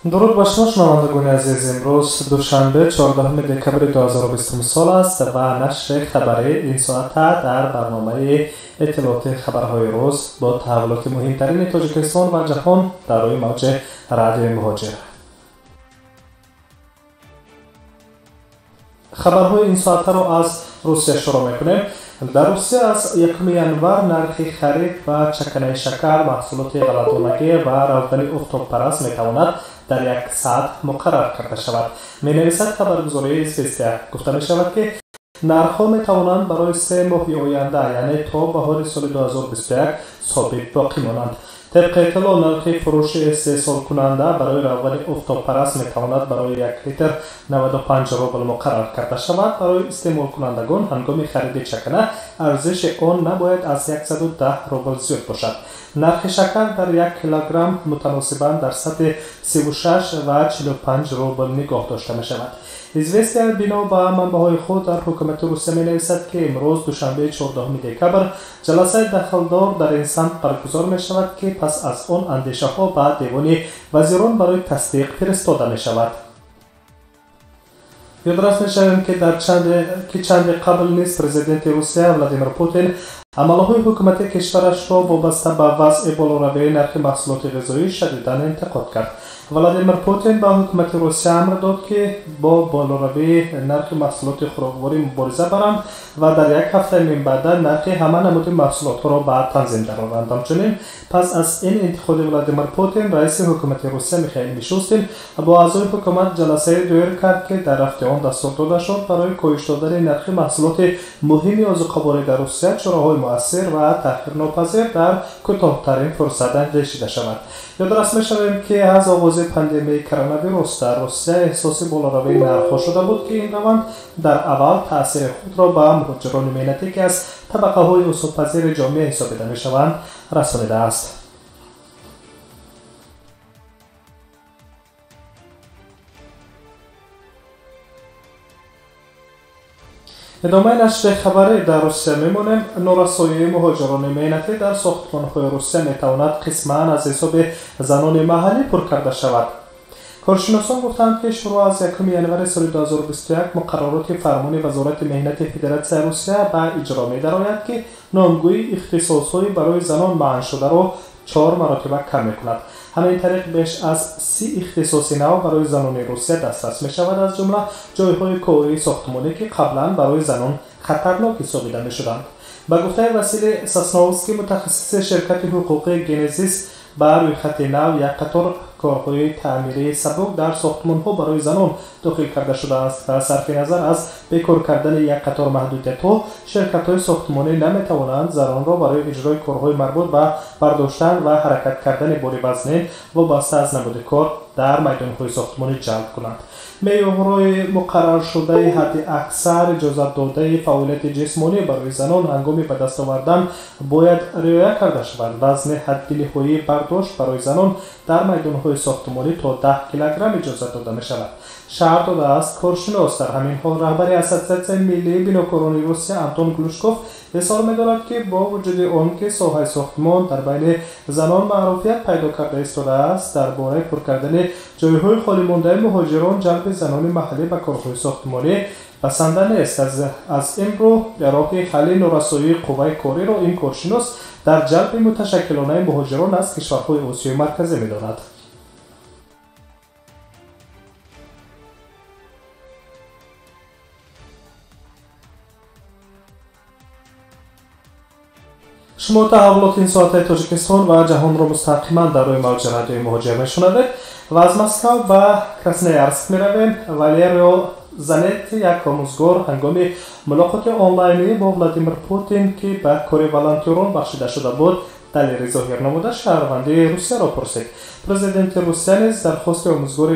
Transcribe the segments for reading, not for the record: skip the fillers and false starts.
Дуруд ба шумо, шунавандагони азиз. Имрӯз душанбе, 14 декабри 2020 сол аст ва нашри хабари ин соата дар барномаи иттилооти хабарҳои рӯз бо таҳаввулоти муҳимтарини Тоҷикистон ва ҷаҳон дар рӯи мавҷи радиои Муҳоҷир. Хабарҳои ин соатаро аз Русия шурӯъ мекунем. Дар Русия аз 1 январ нархи харид ва чаканаи шакар, маҳсулоти ғалладонагӣ ва равғани офтобпараст метавонад дар як саат муқаррар карда шавад, менависад хабаргузории Известия. Гуфта мешавад, ки нархҳо метавонанд барои 3 моҳи оянда, яъне то баҳори соли 2021 собит боқӣ монанд. Тибқи иттилоъ, нархи фурӯши истеҳсолкунанда барои равғани офтобпараст метавонад барои 1 литр 95 рубл муқаррар карда шавад. Барои истеъмолкунандагон ҳангоми хариди чакана арзиши он набояд аз 110 рубл зиёд бошад. Нархи шакар дар 1 килограмм мутаносибан дар сатҳи 36 ва 45 рубл нигоҳ дошта мешавад. Известия бино ба манбаъҳои худ дар ҳукумати Русия менависад, ки имрӯз душанбе, 14 декабр, ҷаласаи дахлдор дар ин самт баргузор мешавад, ки пас аз он андешаҳо ба девони вазирон барои тасдиқ фиристода мешавад. Ёдрас мешавем, ки чанде қабл низ президенти Русия Владимир Путин амалҳои ҳукумати кишварашро вобаста ба вазъи болоравии нархи маҳсулоти ғизоӣ шадидан интиқод кард. Владимир Путин ба ҳукумати Русия амр дод, ки бо болоравии нархи маҳсулоти хӯрокворӣ мубориза баранд ва дар як ҳафтаи минбаъда нархи ҳама намуди маҳсулотҳоро ба танзим дароранд. Ҳамчунин пас аз ин интиқоди Владимир Путин, раиси ҳукумати Русия Михаил Мишустин бо аъзои ҳукумат ҷаласае доир кард, ки дар рафти он дастур дода шуд барои коҳиш додани нархи маҳсулоти муҳими озуқаворӣ дар Русия чораҳои муассир ва таъхирнопазир дар кӯтоҳтарин фурсат андешида шавад. Ёдрас мешавем, ки аз оғози пандемияи коронавирус дар Русия эҳсоси болоравии нархҳо шуда буд, ки ин раванд дар аввал таъсири худро ба муҳоҷирони меҳнатӣ, ки аз табақаҳои осебпазири ҷомеа ҳисобида мешаванд, расонидааст. Идомаи нашри хабарӣ дар Русия мемонем. Норасоии муҳоҷирони меҳнатӣ дар сохтмонҳои Русия метавонад қисман аз ҳисоби занони маҳаллӣ пур карда шавад. Коршиносон гуфтанд, ки шурӯъ аз 1 январи соли 2021 муқаррароти фармони Вазорати меҳнати Федератсияи Русия ба иҷро медарояд, ки номгӯи ихтисосҳои барои занон манъ шударо 4 маротиба кам мекунад. Ҳамин тариқ беш аз 30 ихтисоси нав барои занони Русия дастрас мешавад, аз ҷумла ҷойҳои кории сохтмонӣ, ки қаблан барои занон хатарнок ҳисобида мешуданд. Ба гуфтаи Василий Сосновский, мутахассиси ширкати ҳуқуқии Генезис, ба рӯйхати нав як қатор корҳои таъмирии сабук дар сохтмонҳо барои занон дохил карда шудааст ва сарфи назар аз бекор кардани як қатор маҳдудиятҳо, ширкатҳои сохтмонӣ наметавонанд занонро барои иҷрои корҳои марбут ба бардоштан ва ҳаракат кардани бори вазнин вобаста аз намуди кор дар майдонҳои сохтмонӣ ҷалб кунанд. Меъёрҳои муқарраршудаи ҳадди аксар иҷозатдодаи фаъолияти ҷисмонӣ барои занон ҳангоми ба даст овардан бояд риоя карда шавад. Вазни ҳадди ниҳоии бардошт барои занон дар майдонҳои сохтмонӣ то 10 килограмм иҷозат дода мешавад, шарҳ додааст коршинос. Дар ҳамин ҳол раҳбари Ассотсиатсияи миллии бинокорони Русия Антон Глушков изҳор медорад, ки бо вуҷуди он ки соҳаи сохтмон дар байни занон маъруфият пайдо карда истодааст, дар бораи пур кардани ҷойҳои холимондаи муҳоҷирон ҷалби занони маҳаллӣ ба корҳои сохтмонӣ басанда нест. Аз ин рӯ роҳи ҳалли норасоии қувваи кориро ин коршинос дар ҷалби муташаккилонаи муҳоҷирон аз кишварҳои Осиёи Марказӣ медонад. Шумо таҳаввулоти ин соатаи Тоҷикистон ва ҷаҳонро мустақиман дар рӯи мавҷи радиои Муҳоҷир мешунавед ва аз Москав ба Красноярск меравем. Валерио Занетти, як омӯзгор, ҳангоми мулоқоти онлайнӣ бо Владимир Путин, ки ба кори волонтёрон бахшида шуда буд, далери зоҳир намуда шаҳрвандии Русияро пурсид. Президенти Русия низ дархости омӯзгори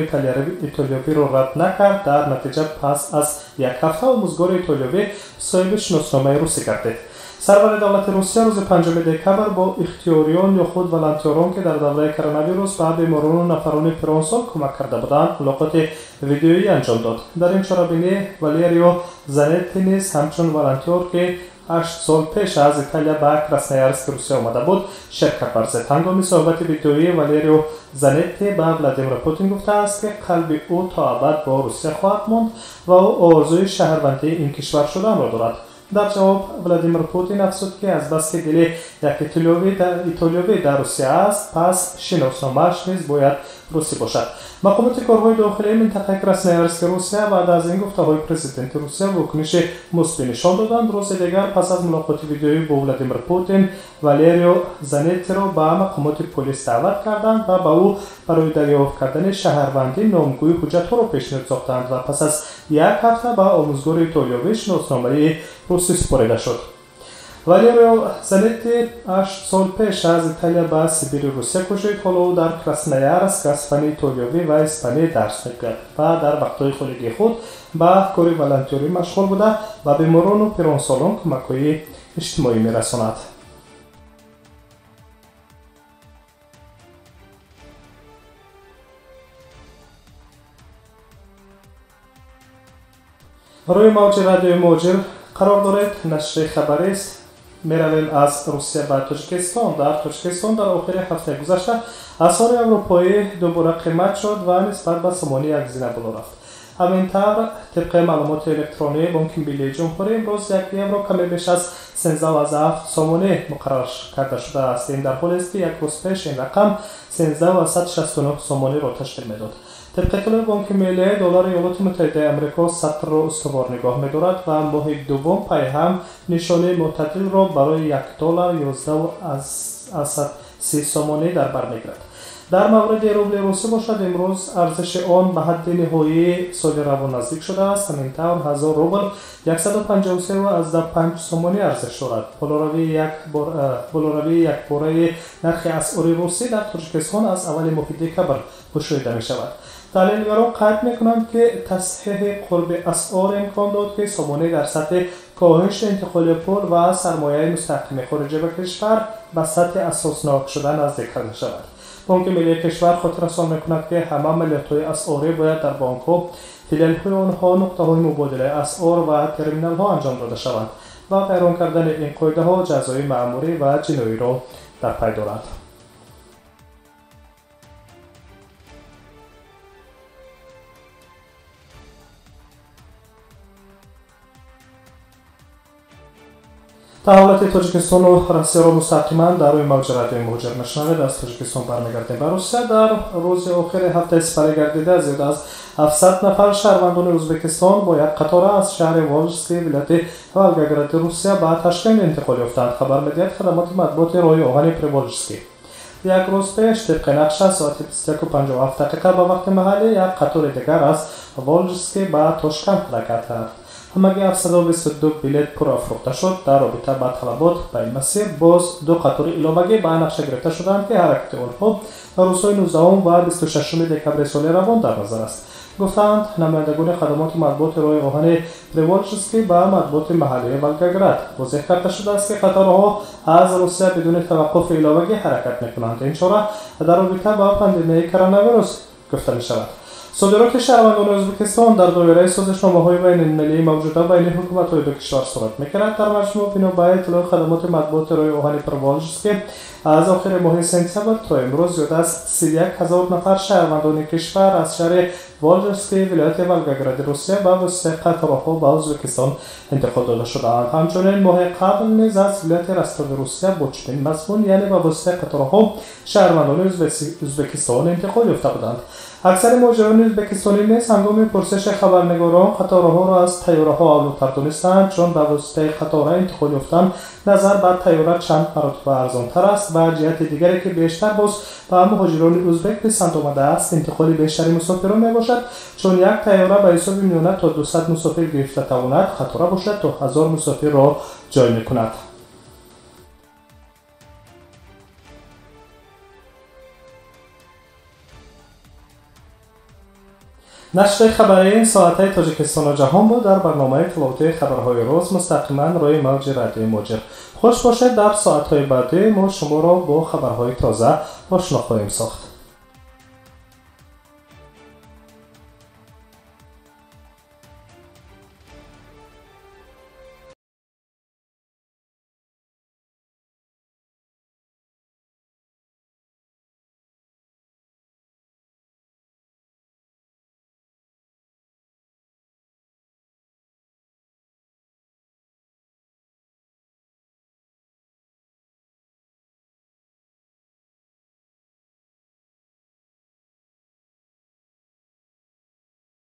итолиёвиро рад накард. Дар натиҷа пас аз як ҳафта омӯзгори итолиёвӣ соҳиби шиносномаи русӣ гардид. Сарвари давлати Русия рӯзи 5 декабр бо ихтиёриён ё худ волонтёрон, ки дар давраи коронавирус ба беморону нафарони пиронсол кӯмак карда буданд, мулоқоти видеоӣ анҷом дод. Дар ин чорабинӣ Валерио Занетти низ ҳамчун волонтёр, ки 8 сол пеш аз Италия ба Красноярск Русия омада буд, ширкат варзид. Ҳангоми суҳбати видеоӣ Валерио Занетти ба Владимир Путин гуфтааст, ки қалби ӯ то абад бо Русия хоҳад монд ва ӯ орзуи шаҳрвандии ин кишвар шуданро дорад. Дар ҷавоб Владимир Путин афзуд, ки азбаски дили як итолиёвӣ дар Русия аст, пас шиносномааш низ бояд русӣ бошад. Мақомоти корҳои дохилии минтақаи Красноярски Русия баъд аз ин гуфтаҳои президенти Русия вокуниши мусбӣ нишон доданд. Рӯзи дигар пас аз мулоқоти видеоӣ бо Владимир Путин Валерио Занеттиро ба мақомоти полис даъват карданд ва ба ӯ барои дарёфт кардани шаҳрвандӣ номгӯи ҳуҷҷатҳоро пешниҳод сохтанд ва пас аз як ҳафта ба омӯзгори итолиёвӣ шиносномаи русӣ супорида шуд. Валерио Занетти 8 сол пеш аз Италия ба Сибири Русия кӯчид. Ҳоло ӯ дар Красноярск аз фанни итолиёвӣ ва испанӣ дарс мегӯяд ва дар вақтҳои холигии худ ба кори волонтёрӣ машғул буда, ба беморону пиронсолон кӯмакҳои иҷтимоӣ мерасонад. Рӯи мавҷи радиои Муҳоҷир қарор доред. Нашри хабарист. Меравем аз Русия ба Тоҷикистон. Дар Тоҷикистон дар охири ҳафтаи гузашта асъори аврупоӣ дубора қимат шуд ва нисбат ба сомонӣ як зина боло рафт. Ҳамин тавр, тибқи маълумоти электронии Бонки Миллии Ҷумҳурӣ, имрӯз 1 евро каме беш аз 13,7 сомонӣ муқаррар карда шудааст. Ин дар ҳолест, ки як рӯз пеш ин рақам 13,69 сомониро ташкил медод. Тибқи иттилои Бонки Миллӣ, доллари Иёлоти Муттаҳидаи Амрико сатрро устувор нигоҳ медорад ва моҳи дуввум пайҳам нишонаи мӯътадилро барои 1 доллар 11,30 сомонӣ дар бар мегирад. Дар мавриди рубли русӣ бошад, имрӯз арзиши он ба ҳадди ниҳоии соли равон наздик шудааст. Ҳамин тавр, 1000 рубл 153,5 сомонӣ арзиш дорад. Болоравии якбораи нархи асъори русӣ дар Тоҷикистон аз аввали моҳи декабр мушоҳида мешавад. Таҳлилгарон қайд мекунанд, ки тасҳиҳи қурби асъор имкон дод, ки сомонӣ дар сатҳи коҳиши интиқоли пул ва сармояи мустаҳками хориҷӣ ба кишвар ба сатҳи асоснок шуда наздик карда шавад. Бонки Миллии кишвар хотиррасон мекунад, ки ҳама амалиётҳои асъорӣ бояд дар бонкҳо, филиалҳои онҳо, нуқтаҳои мубодилаи асъор ва терминалҳо анҷом дода шаванд ва вайрон кардани ин қоидаҳо ҷазои маъмурӣ ва ҷиноиро дар пай дорад. Таҳаввулоти Тоҷикистону Россияро мустақиман дар рӯи мавҷи радиои Муҳоҷир мешунавед. Аз Тоҷикистон бармегардем ба Русия. Дар рӯзи охири ҳафтаи сипарӣ гардида зиёда аз 700 нафар шаҳрвандони Ӯзбекистон бо як қатора аз шаҳри Волжский вилояти Волгогради Русия ба Ташкент интиқол ёфтанд, хабар медиҳад хадамоти матбуоти роҳи оҳани Приволжский. Як рӯз пеш тибқи нақша соати 21:57 ба вақти маҳаллӣ як қатори дигар аз Волжский ба Тошканд ҳаракат кард. Ҳамагӣ 722 билет пурра фурӯхта шуд. Дар робита ба талабот ба ин масир боз ду қатори иловагӣ ба нақша гирифта шуданд, ки ҳаракати онҳо дар рӯзҳои 19 ва 26 декабри соли равон дар назар аст, гуфтаанд намояндагони хадамоти матбуоти роҳи оҳани Приволжский ба матбуоти маҳаллии Волгоград. Возеҳ карда шудааст, ки қаторҳо аз Русия бидуни таваққуфи иловагӣ ҳаракат мекунанд. Ин чора дар робита ба пандемияи коронавирус гуфта мешавад. Содироти шаҳрвандони Ӯзбекистон дар доираи созишномаҳои байналмилалии мавҷуда байни ҳукуматҳои ду кишвар сурат мегирад. Дар маҷмӯъ, бино ба иттилои хадамоти матбуоти роҳи оҳани Приволжский, аз охири моҳи сентябр то имрӯз зиёда аз 31 000 нафар шаҳрвандони кишвар аз шаҳри Волжский вилояти Волгогради Русия ба воситаи қаторҳо ба Ӯзбекистон интиқол дода шудаанд. Ҳамчунин моҳи қабл низ аз вилояти Ростови Русия бо чунин мазмун, яъне ба воситаи қаторҳо, шаҳрвандони Ӯзбекистон интиқол ёфта буданд. Аксари муҳоҷирони ӯзбекистонӣ низ ҳангоми пурсиши хабарнигорон қатораҳоро аз тайёраҳо авлотар донистанд, чун ба воситаи қатора интиқол ёфтан назар ба тайёра чанд маротиба арзонтар аст ва ҷиҳати дигаре, ки бештар боз ба муҳоҷирони ӯзбек писанд омадааст, интиқоли бештари мусофирон мебошад, чун як тайёра ба ҳисоби миёна то 200 мусофир гирифта тавонад, қатора бошад то 1000 мусофирро ҷой мекунад. Нашри хабарии соатаи Тоҷикистону ҷаҳон буд дар барномаи иттилоотии хабарҳои рӯз мустақиман рӯи мавҷи радиои Муҳоҷир. Хуш бошед, дар соатҳои баъдӣ мо шуморо бо хабарҳои тоза ошно хоҳем сохт.